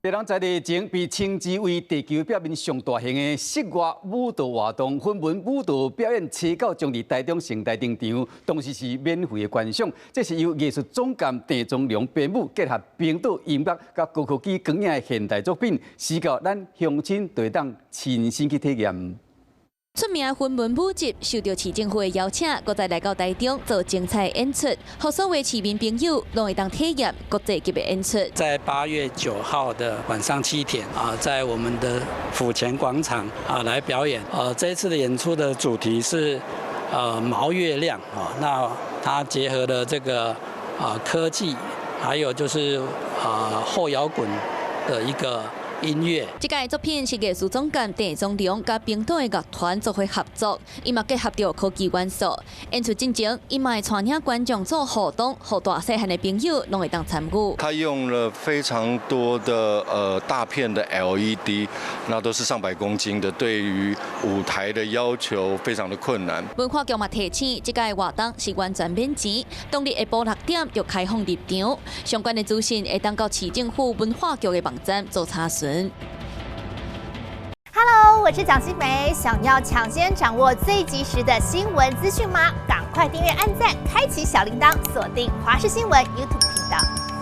別人在日前被稱之為地球表面上大型的室外舞蹈活動——粉文舞蹈表演，初九將佇台中盛大登場，同時是免費的觀賞。這是由藝術總監鄭宗龍編舞，結合冰島音樂佮高科技光影的現代作品，時到咱鄉親就會當親身去體驗。出名的粉文舞集受著市政府的邀請，閣再來到台中做精彩演出，予所有市民朋友攏會當體驗國際級的演出。在8月9號的晚上7點啊，在我們的府前廣場啊來表演。這一次的演出的主題是毛月亮啊，那它結合了這個啊科技，還有就是啊後搖滾的一個音樂。這屆作品是藝術總監鄭宗龍佮冰島的樂團做伙合作，伊嘛結合著科技元素。演出進前，伊嘛會帶領觀眾做互動，予大細漢的朋友攏會當參與。他用了非常多的大片的 LED，那都是上百公斤的，對於舞台的要求非常的困難。文化局嘛提醒，這屆活動是完全免錢，當日下晡6點就開放入場，相關的資訊會當到市政府文化局的網站做查詢。 Hello，我是蔣新梅，想要搶先掌握最及時的新聞資訊嗎？趕快訂閱、按讚、開啟小鈴鐺，鎖定華視新聞 YouTube 頻道。